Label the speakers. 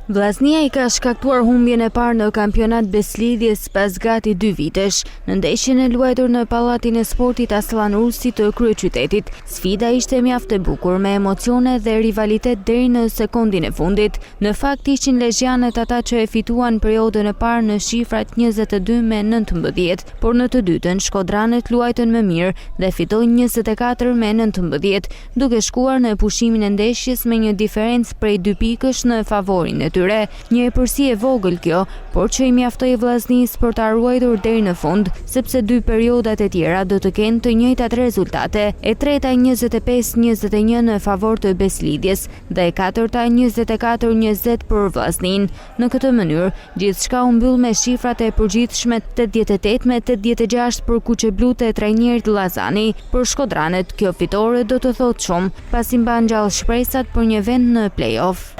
Speaker 1: Vllaznia i ka shkaktuar humbjen e parë në kampionat Besëlidhjes pas gati dy vitesh, në ndeshjen e luajtur në Pallatin e Sportit Asllan Rusi të kryeqytetit. Sfida ishte mjaft e bukur, me emocione dhe rivalitet deri në sekondin e fundit. Në fakt ishin lezhjanët ata që e fituan periodën e parë në shifrat 22 me 19, por në të dytën shkodranët luajtën më mirë dhe fitojnë 24 me 19, duke shkuar në pushimin e ndeshjes me një diferencë prej dy pikësh në favorin e tyre. Një epërsi e vogël kjo, por që i mjaftoi Vllaznisë për ta ruajtur deri në fund, sepse dy periodat e tjera do të kenë të njëjtat rezultate, e treta 25 21 në favor të Besëlidhjes dhe e katërta 24 20 për Vllazninë. Në këtë mënyrë, gjithçka u mbyll me shifrat e përgjithshme 88 me 86 për kuqeblutë e trajnerit Llazani. Për shkodranët, kjo fitore do të thotë shumë, pasi mban gjallë shpresat për një vend në play-off.